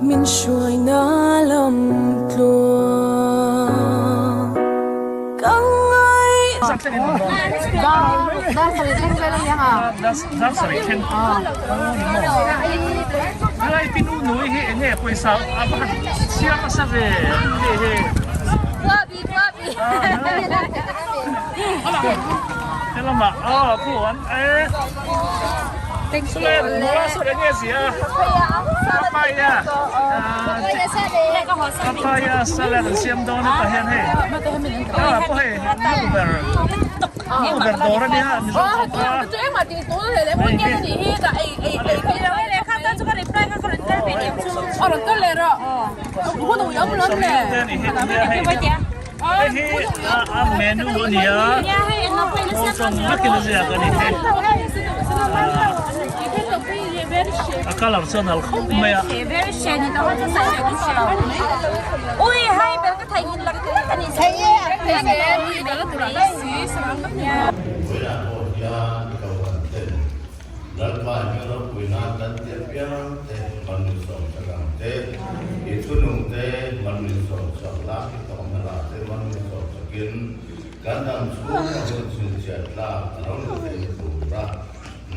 Min hruaina lam tluang ka ngai. Hei hi a menu a ni a awlsam takin a ziak a ni hei a colour chuan a nalh khawp mai a. Vawiinah pawh hian i kohhran ten Lalpa i hming ropui nan kan ti apiang te Malminsawm chak ang te, i thunung te Malminsawm chak la, i tawngna lah te Malminsawm chakin kan dam chhung a hun chhinchhiah tlak a lo ni thei tura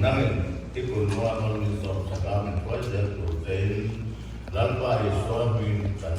nangin i kunua Malminsawm chaka min hruai zel tur tein Lalpa Isua hming kan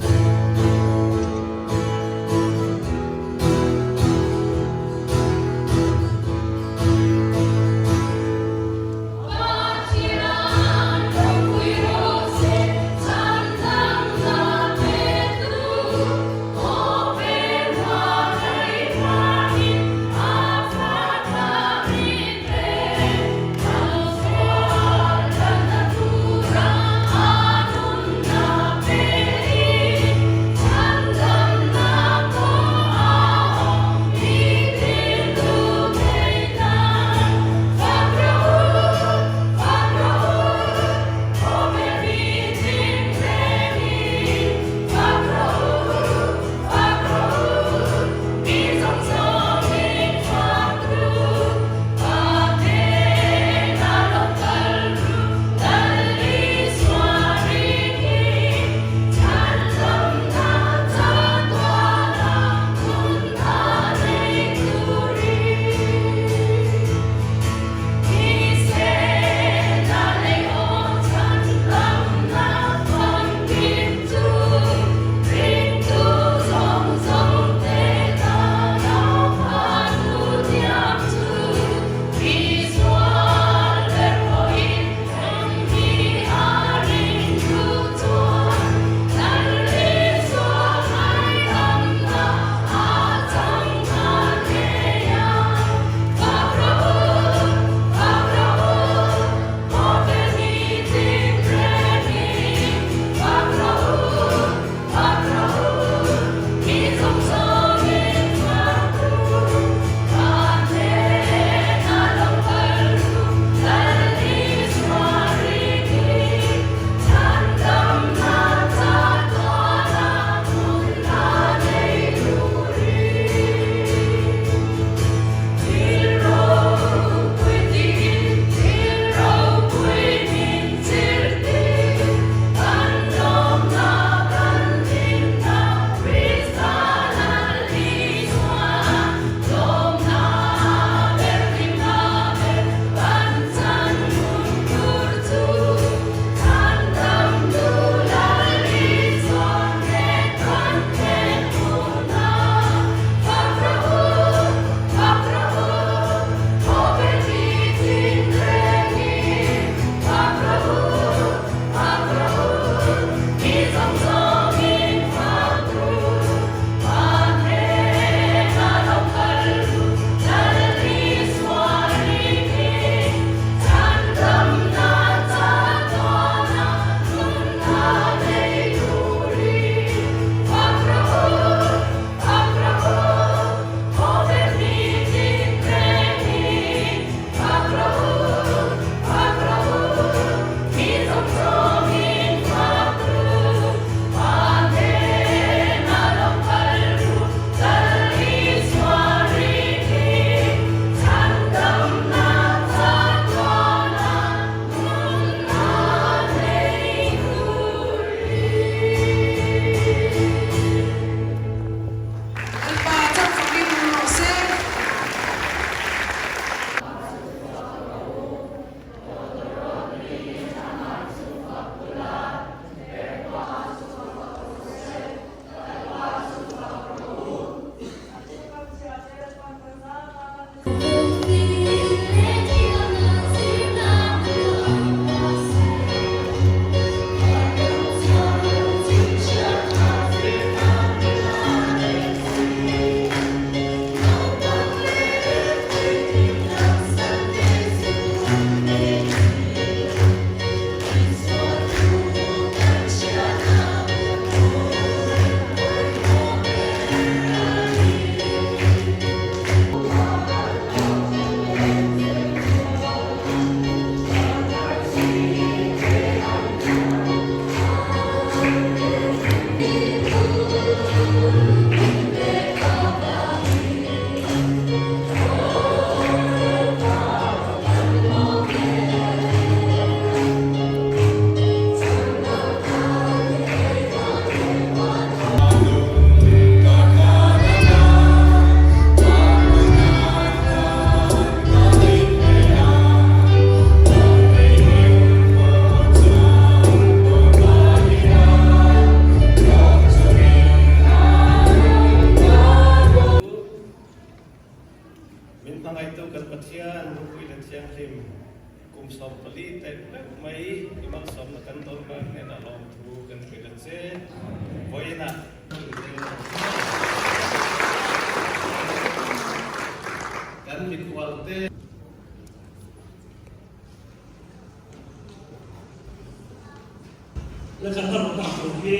La kan ram hman tur hi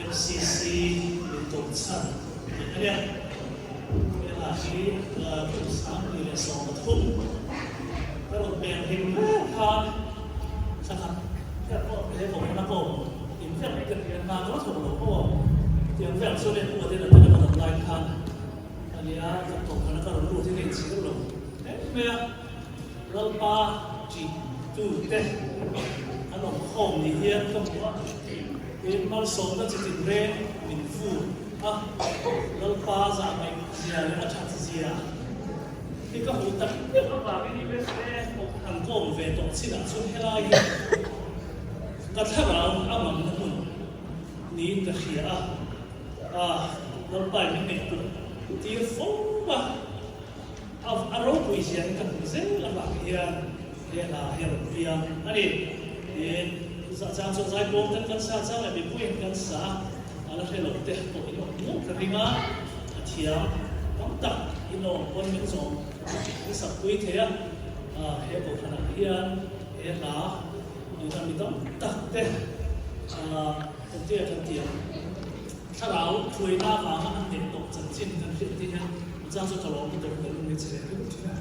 MCC min tawp chhan tih a nia. He hla hi kum 2013 ka rawn peng hlim hle khan thla khat hian pawh he kohhran a kawm in vek ka ti a, hna ka la thawk lo pawh tiang vek chuan hei pu Adela te ka dam lai khan a nia kan kohhran a ka rawn lut hi ka inchhir lo em mai a. Lalpa ṭih tute an awm khawm ni hian ka hmu a, tin malsawmna chi tin reng min fur a, Lalpa zah ngaih zia leh a ṭhat zia hi ka hmuh tak deuh avangin USA pawh han kawm ve tawh chinah chuan helai hi ka thlarau a ngamna hmun niin ka hria a, Lalpa in min ngaihtuah tir fo a. A ropui zia hi ka hmu zel avang hian he hla hi a rawn piang a ni. Tin, chang chuan zaipawl ten kan sa chang leh mipuiin kan sa a la hre lo te pawh in awm nual ka ring a, a thiam tam tak in awm pawn min zawm min sak pui thei a, he kohhranah hian he hla tuna mi tam tak te engtia kan tih ang. Thlarau thuaina avanga an neih tawh chanchin kan hriat te hian Muchang chu ka lawm lutuk ka lung ni che ringawt thin a.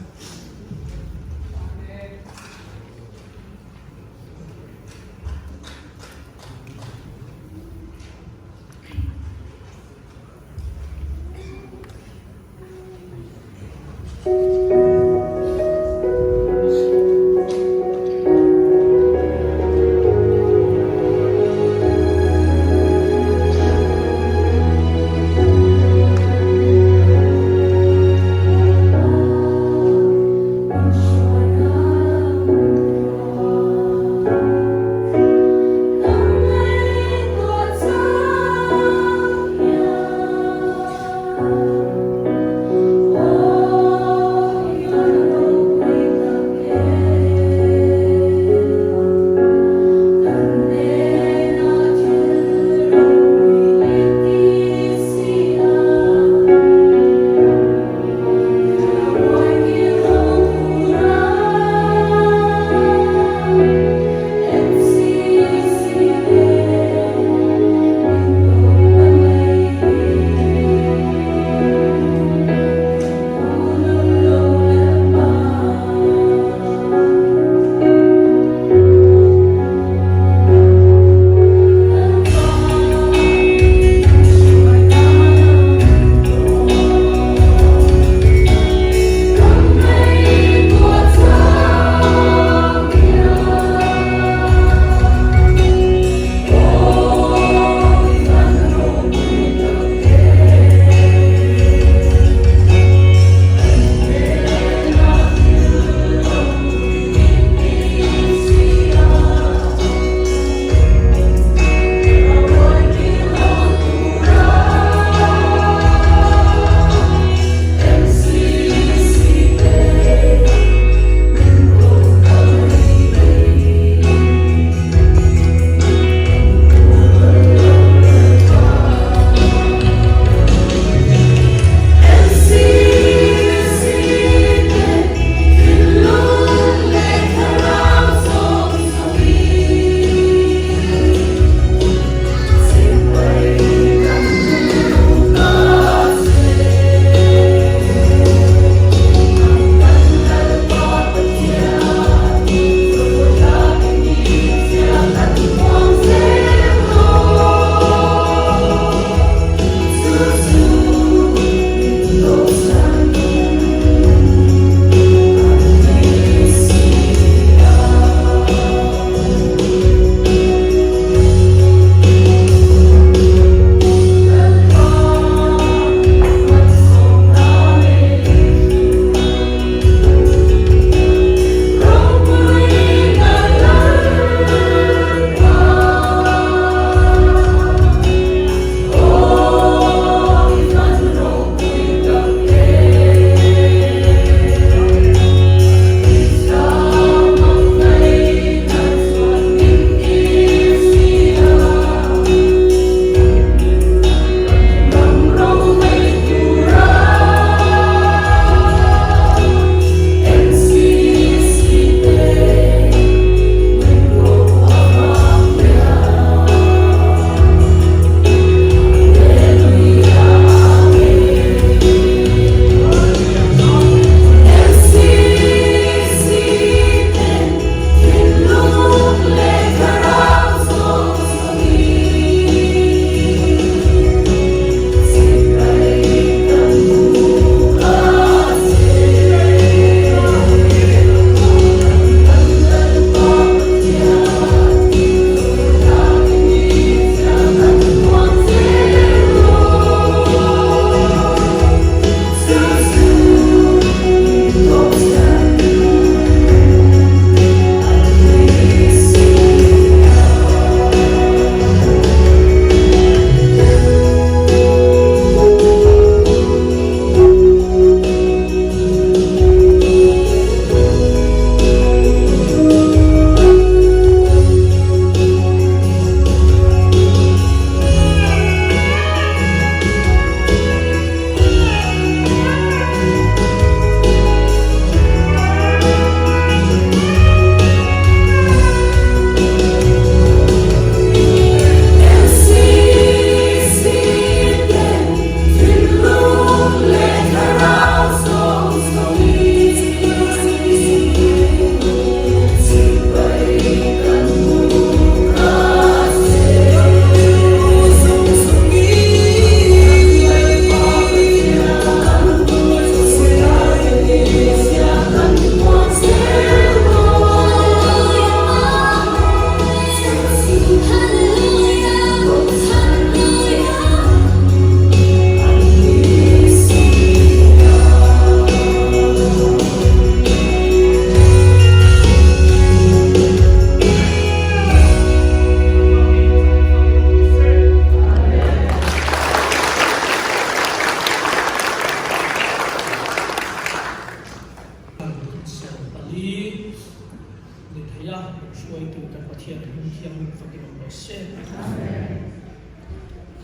fakin awm rawh se.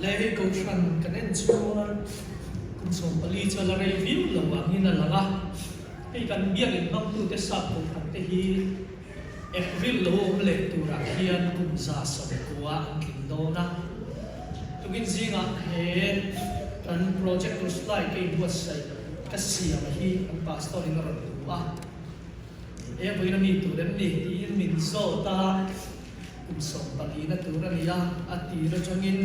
Le hei Kohhran kan en chuan kum 14 chu a la rei viau lo angin a lang a, hei kan biakin hmangtute sap Kohhran te hi April lo awm leh turah hian kum 190 an tling dawn a. Tukin zingah he kan projector slide ka inbuatsaih ka siam hi kan pastor in a rawn hmu a. He vawiin a mi tur em ni tiin min zawt a, kum 14 na tur a ni a, a tir atangin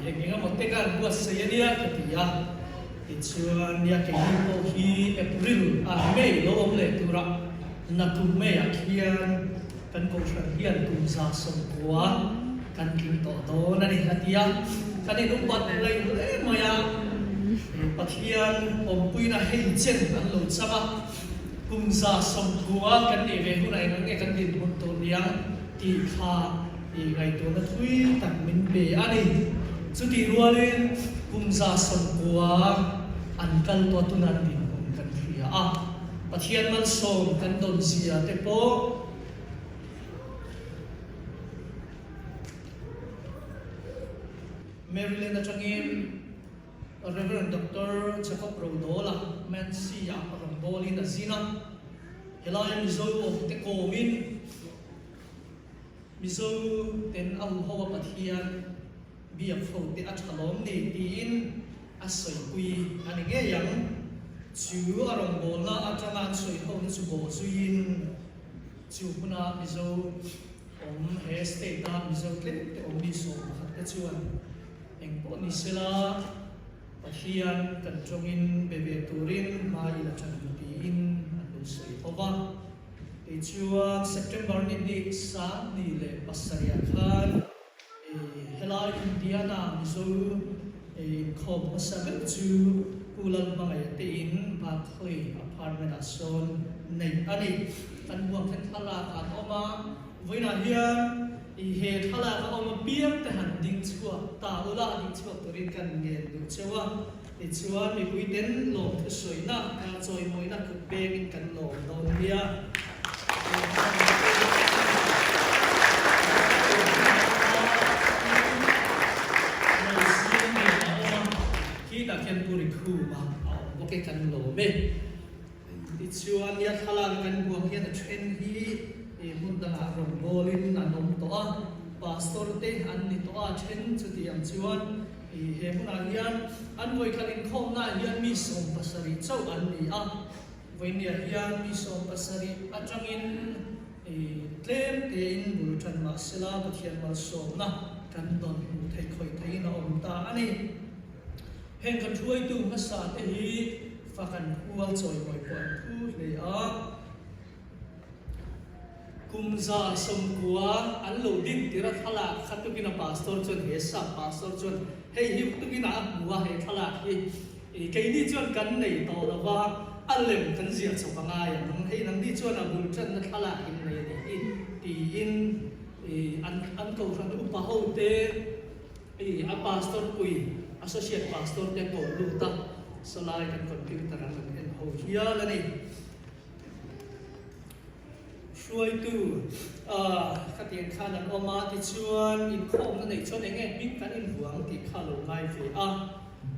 eng eng emaw te ka han buatsaih a nia ka ti a. Tichuan nia keini pawh hi April ah May lo awm leh turah nakum May ah khian kan kohhran hian kum 190 kan tling tawh dawn a ni a ti a. Kan inupat ngaih hle mai a, Pathian awmpuina hei chen an lo chang a. Kum 190 kan nih ve hunah eng ang nge kan dinhmun tur niang tih kha i ngaihtuahna thui tak min pe a ni. Chutih rualin kum 190 an kal tawh tuna an dinhmun kan hria a, Pathian malsawm kan dawn zia te pawh Maryland atangin Rev. Doctor Jacob Rodawla, Mansi-ah rawngbawlin a zin a. Helaia Mizo awmte kawmin Mizo ten a huho a Pathian biak ho te a tha lawm ni tiin a sawipui a ni ngei ang. Chu a rawngbawlna atanga an sawi hona chu bawh zuiin chu hmuna Mizo awm he state-a Mizo tlem te awm mi 11 te chuan Eng pawh ni sela, Pathian kan tawngin be ve turin hma i la tan tiin an lo sawi ho va. Tichuan, September ni hnih 17 ah khan helai Indiana Mizo inkhawm hmasa ber chu Pu Lalhmangaih te in Barclay apartment ah sawn neih a ni. Kan buang khan thlalak an awm a. Vawiinah hian i he thlalak a awm apiang te han ding chhuak ta ula, ding chhuak turin kan ngen duh cheu a. Tichuan mipui ten lawmthu sawina, chawimawina kut pengin kan lawm dawn nia. Khitah khian Pu Rikhuma a awm bawk e, kan lawm e. Tichuan, nia thlalak kan buang hian a then hi hmun dangah rawngbawlin an awm tawh a, pastor te an ni tawh a, a then chuti ang chuan he hmunah hian an vawikhat inkhawmnaah hian mi 70 chauh an ni a, vawinia hian mi 70 atangin tlem tein bul tan mahsela Pathian malsawmna kan dawn hmuh theih khawih theihin a awm ta a ni. Heng kan hruaitu hmasa te hi fak an phu a, chawimawi pawh an phu hle a. Kum 190 an lo din tir a thlalak kha tukin a pastor chuan he sap pastor chuan hei hi tukin ah a hmu a he thlalak hi keini chuan kan nei tawh lo va a lem kan ziah chawp a ngai ang hei nangni chuan a bul tanna thlalak in nei a nih hi tiin an an kohhran upa ho te Hei a pastor pui associate pastor te ko lut a, sawlai kan computer an rawn en ho hial a ni. Hruaitu khatiang khan an awm a, tichuan inkhawmna neih chuan eng nge hming kan invuang tih kha lo ngai ve a,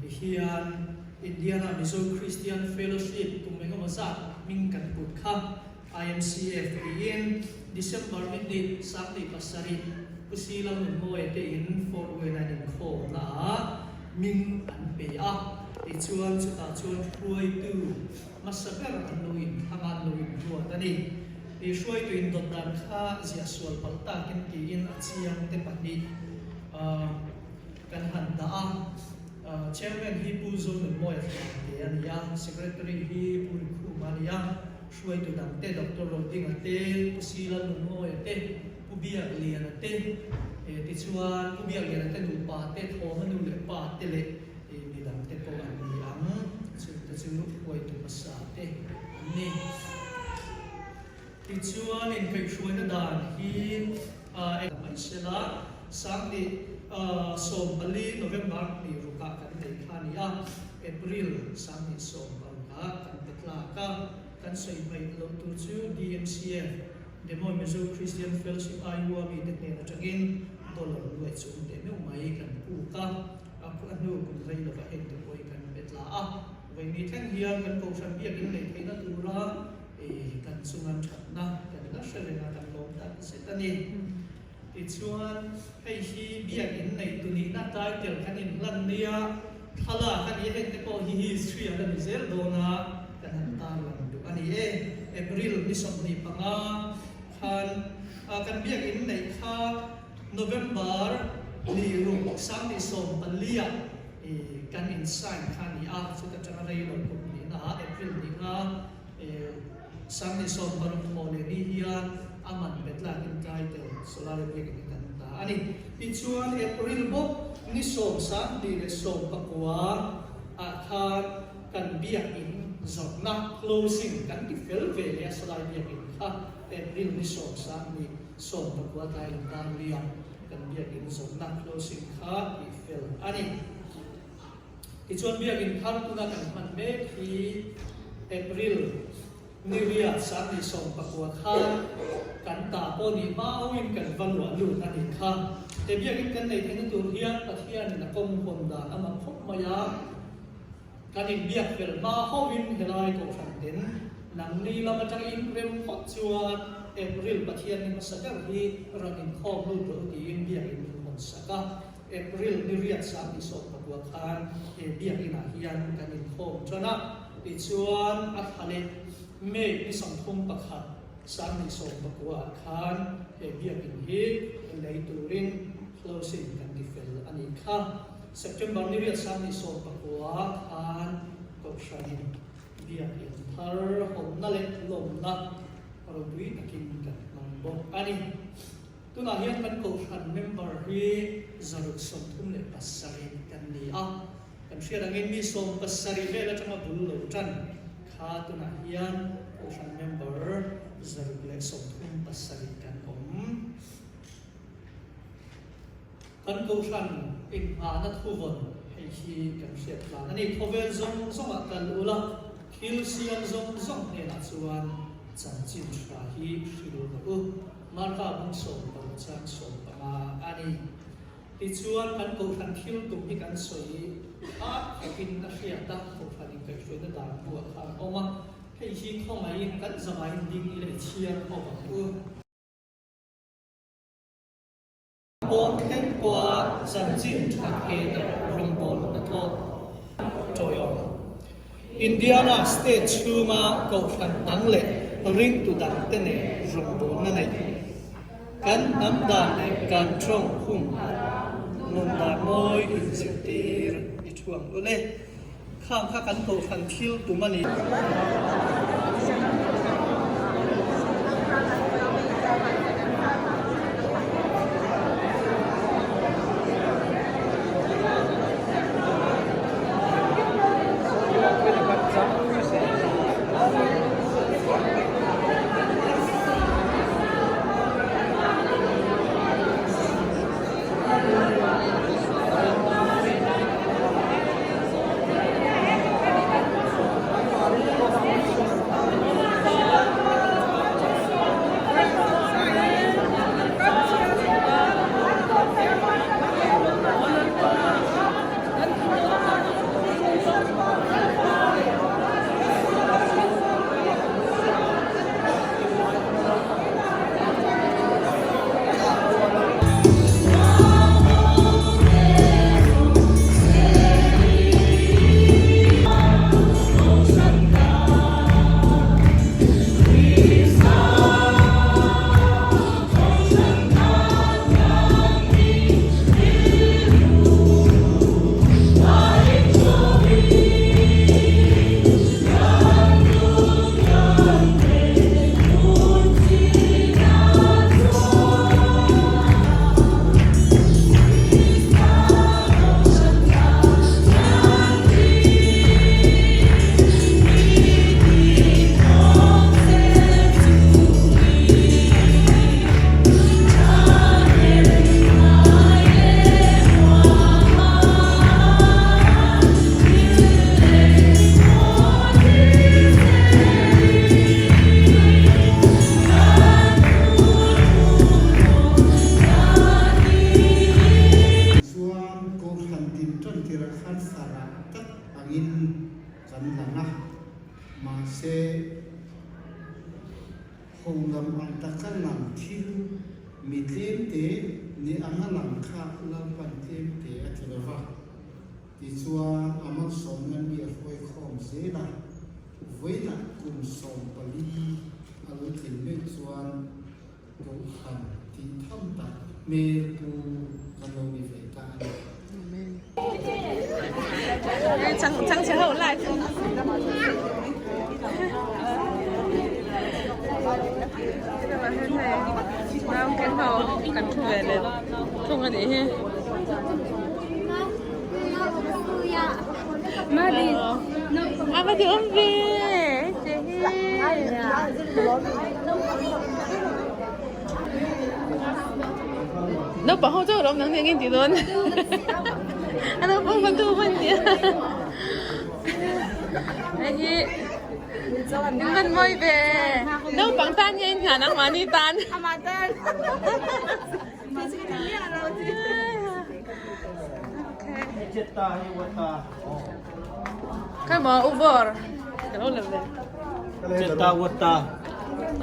tihian Indiana Mizo Christian Fellowship kum engemaw zat hming kan put kha IMCF tiin December ni hnih 27 Pu Si Lalnunmawia te in Fort Wayne an inkhawmna ah min an pe a, tichuan chutah chuan hruaitu hmasa ber an lo inthlang a, an lo inruat a ni. I hruaitu indawt dan kha ziah sual palh takin tiin a chiang te pahnih kan han dah a. Chairman hi Pu Zonunmawia thlan te a ni a, Secretary hi Pu Rikhuma a ni a. Hruaitu dang te, Doctor Rodinga te, Pu Si Lalnunmawia te, Pu Biakliana te, tichuan Pu Biakliana te nupa te, Thawma nu leh pa te leh mi dang te pawh an ni ang. Chungte chu hruaitu hmasa te an ni. Tichuan inkaihhruaina dan hi eng mai sela, 2014 November ni rukah kan nei kha a ni a, April 2016 ah kan pe tlak a, kan sawi hmaih loh tur chu DMCF. Des Moines Mizo Christian Fellowship Iowa mite hnen atangin dollar nuai chung teh meuh mai kan puk a, a hnu kum rei lova heng te pawh hi kan pe tla a. Vawiini thleng hian kan kohhran biakin neih theihna tura kan chunga thatna kan la hre reng a, kan lawm tak zet a ni. Tichuan, hei hi biakin neih tu nihna title kan inhlan nia, thlalak a ni a, hengte pawh hi history a la ni zel dawn a, kan han tarlang duh a ni e. April ni 25 khan kan biakin neih kha November ni ruk 2014 ah kan in sign kha a ni a, chuta tanga rei lo kum nihna ah April ni nga 2016 thaw leh ni hian a man bet lakin title Solai biakin hi kan ta a ni. Tichuan April bawk ni sawm 2019 ah khan kan biakin zawrhna closing kan ti fel ve leh a Solai biakin kha April ni sawm 29 tlai lam dar liam kan biakin zawrhna closing kha tih fel a ni. Tichuan biakin thar tuna kan hman mek hi April ni riat 2019 khan kan ta pawh nih hma hoin kan va luah lut a nih kha. He biakin kan nei theihna tur hian Pathianin a kawng hawn dan a mak khawp mai a, kan inbiak fel hma hoin helai kohhran ten nangni lam atangin rem phawt chuan April Pathian ni hmasa ber hi rawn inkhawm lut rawh u tiin biakin min hawn sak a. April ni riat 2019 khan he biakinah hian kan inkhawm tan a, tichuan a thla leh May ni 31 2019 ah khan he biakin hi lei turin closing kan ti fel a nih kha. September ni riat 2019 khan Kohhranin biakin thar hawnna leh lawmna ropui takin kan hmang bawk a ni. Tunah hian kan kohhran member hi 137 kan ni a, kan hriat angin mi 17 vel atanga bul lo tan kha tunah hian kohhran member 137 kan awm. Kan kohhran inngahna thuvawn hei hi kan hriat tlan a ni. Khawvel zawng zawngah kal ula, thil siam zawng zawng hnenah chuan chanchin tha hi hrilh rawh u. Marka bung 16 chang 15 a ni. Tichuan kan kohhran thil tum hi kan sawi a, khatin a hriat a, kohhran inkaihhruaina dan buah khan a awm a, hei hi khawngaihin kan zavaiin ding ila i chhiar ho ang u. Pawn thleng pawha chanchin tha thei tak rawngbawl hnathawh tawiawm. Indiana state chhunga kohhran dang leh ringtu dangte nen rawngbawlna neih. Kan hnam dan leh kan tawng humhalh nun dan mawi inzirtir i thu ang u le. Khang kha kan kohhran thil tum a ni. an lang a, mahse ho lam ang taka lang thil mi tlemte ni anga lang kha Lalpan tlemte a ti lo va. Tichuan a malsawmna mi a hruai khawm zel a, vawiinah kum 14 a lo tlin meuh chuan Kohhran tih tham tak hmel pu kan lo ni ve ta a ni. Naupang ho chauh lawm nang nen in ti dawn a naupang fa tu hman nia hei hi in van mawi ve naupang tan nge in hian ang mahni tan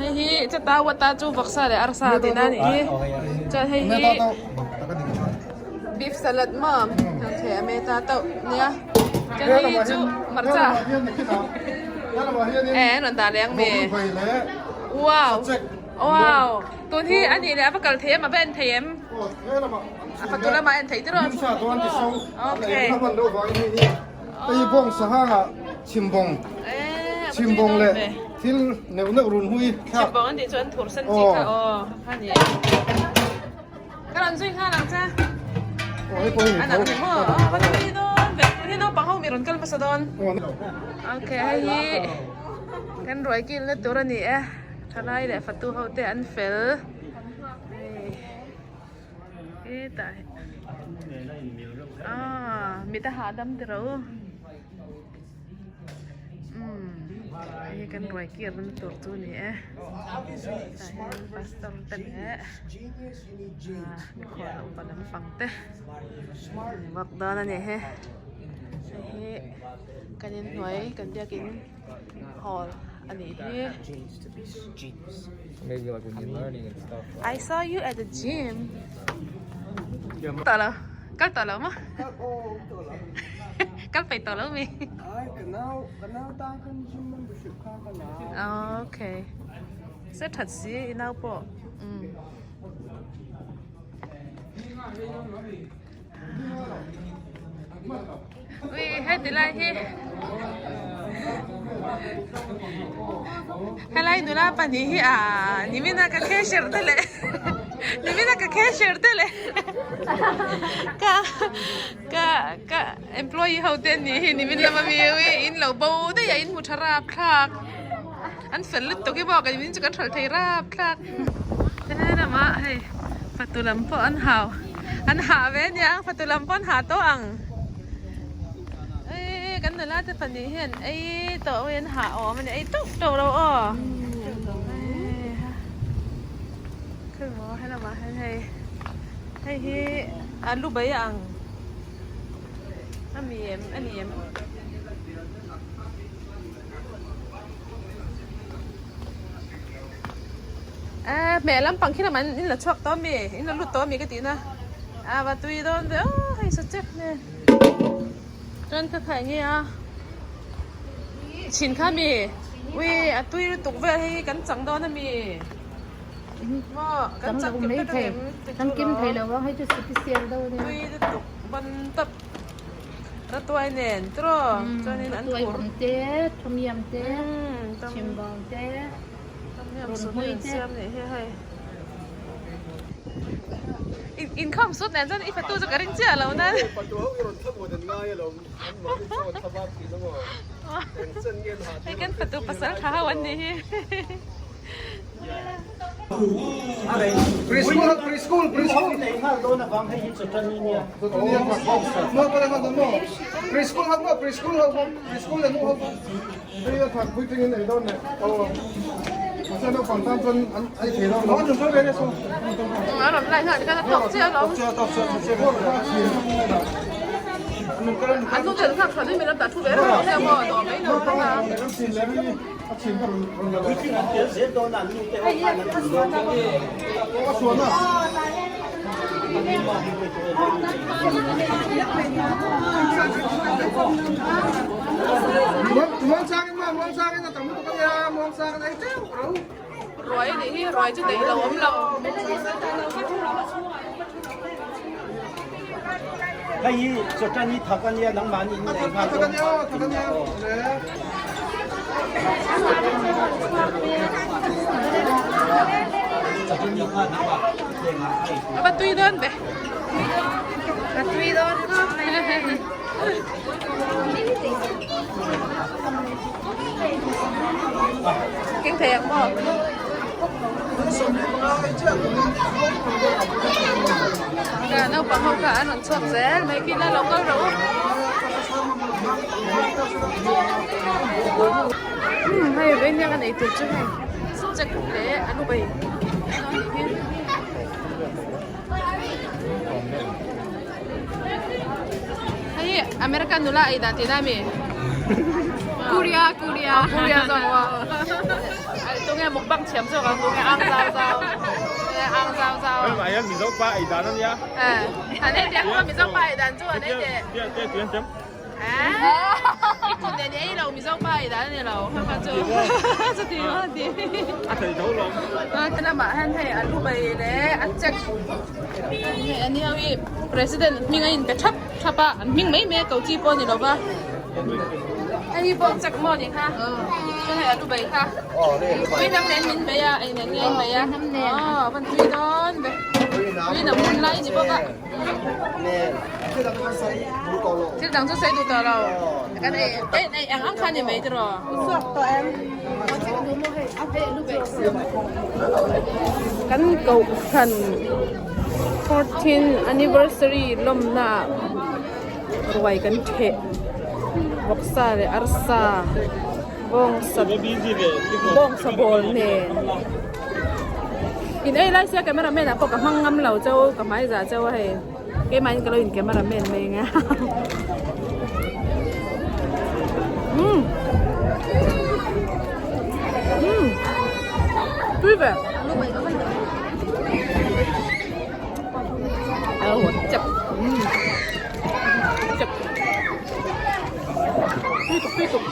Hei hi chata wata chu vawksa leh arsa tihna a nih hi chuan hei hi beef salad maw okay a meta tauh nia chuan hei hi chu hmarcha eh an rawn dah leh ang mi wow wow tun hi a nih leh a va kal thei em a va en thei em a fatu lamah a en thei tiraw okay. Hei bawng sangha chhimbawng chhimbawng leh thil neuh neuh run hui thlak. Chhimbawng an tih chuan thur sen chi kha aw kha ni e. Ka rawn zui nghal ang che. Aw hei pawh hi An ang ni maw aw va tui dawn ve tun hi naupang ho mi rawn kal hmasa dawn. Okay hei hi kan ruai kilna tur a ni e thalai leh fatu ho te an fel. Hetah ah mit a hahdam tiro umm hei hi kan ruai kir na tur chu a ni e tah hian pastor te leh ah mikhual upa lampang te an vak dawn a ni he hei hi kan inhnuai kan biakin hall a nih hi. I saw you at the gym. Tawh lo. Kal tawh lo maw? Kal peih tawh lo mi? Okay. Se that si i nau pawh. Um. Ui heti lai hi helai nula pahnih hi ah nimina ka cashier te leh nimina ka cashier te leh ka ka ka employee ho te an nih hi nimin lama mi ui in lo bo daih a in hmu tha rapthlak an fel lutuk hi maw nimin chu kan hralh thei rapthlak helai lamah hei fatu lam pawh an hau an hah ve ania fatu lam pawh an hah tawh ang eii kan nula te pahnih hian ei tawh ui an hah awm a ni ei teuh teuh lo aw khawimaw helamah hian hei hei hi alu bai a ang a mi em a ni em. Eh hmeh lampang khi lamah in la chhuak tawh ami in la lut tawh ami ka tih na a va tui dawn ve aw hei sa chek nen chuan ka khai nge a chhin kha mi ui a tui lutuk vel hei hi kan chang dawn ami maw kan chang kim vek ang em kan kim thei lo ang hei chu special deuh ania tui lutuk ban tawp. Ratuai nen tiraw chuanin an Ratuai awm te, Thomiam te, Chhimbawng te, Rawnhmui te. Siam nih hi hei. Inkhawm sut nen chuan i fatu chu ka ring chiah lo nan. Fatu ho i rawn thlamuan an ngai alawm, an mahni chaw an thlabak thin a maw. Engchen nge an hah Hei kan fatu pasal tha ho an nih hi. Preschool preschool preschool preschool ho maw preschool ho maw preschool leh nu ho maw hei a thak puitling in ei dawn leh aw mahse naupang tan chuan an ei thei dawn lo A rawn lai nghal khan a tawk chiah alawm. Tawk chiah tawk chiah. An nu ten kha tha mi lam ta thu ve ro sia maw dawh mai lo kha. Ruai nih hi ruai chu daih lo awm lo. Hei hi chawtan hi thak a nia nangmahni in ei nghal dawn. A va tui dawn ve. A tui dawn khawp mai. Keng thei ang maw? Ka naupang ho kha an rawn chhuak zel mai khi la lo kal rawh u. Hei veng hian kan ei tur chu hei check leh an ubei a nih hi. Hei America nula ei dan tihna ami? Korea Korea Korea zawk maw? Tunge mukbang thiam zawk ang tunge ang zau zau tunge ang zau zau. Hei mah hian Mizo pa ei dan ania. An ei teh khaw Mizo pa ei dan chu an ei teh. Tia tia tia tia. I kut nen i ei lo Mizo pa ei dan ani lo kha kha chu. Chuti maw ti. A thei tho lawm. He lamah hian hei a lu bai leh a check. Hei a ni ho hi president hming a inpe thap thap a an hming mai mai a ko chi pawh a ni lo va hei hi pawh check maw ni kha chuan hei a lu bai kha tui hnam nen min bei a eng nen nge in bei a aw a van tui dawn ve tui hnam hun lai a ni bawk a thil dang chu sawi duh tawh lo kan ei ei ang ang kha a ni mai tiraw. Kan kohhran fourteen anniversary lawmna ah ruai kan theh vawksa leh arsa bawngsa bawngsa bawl nen in ei lai sia camera man ah pawh ka hmang ngam lo chauh ka hmai zah chauh a hei keimah in ka lo in camera man mai ang a umm umm tui ve oh chep umm chep tui tuk tui tuk.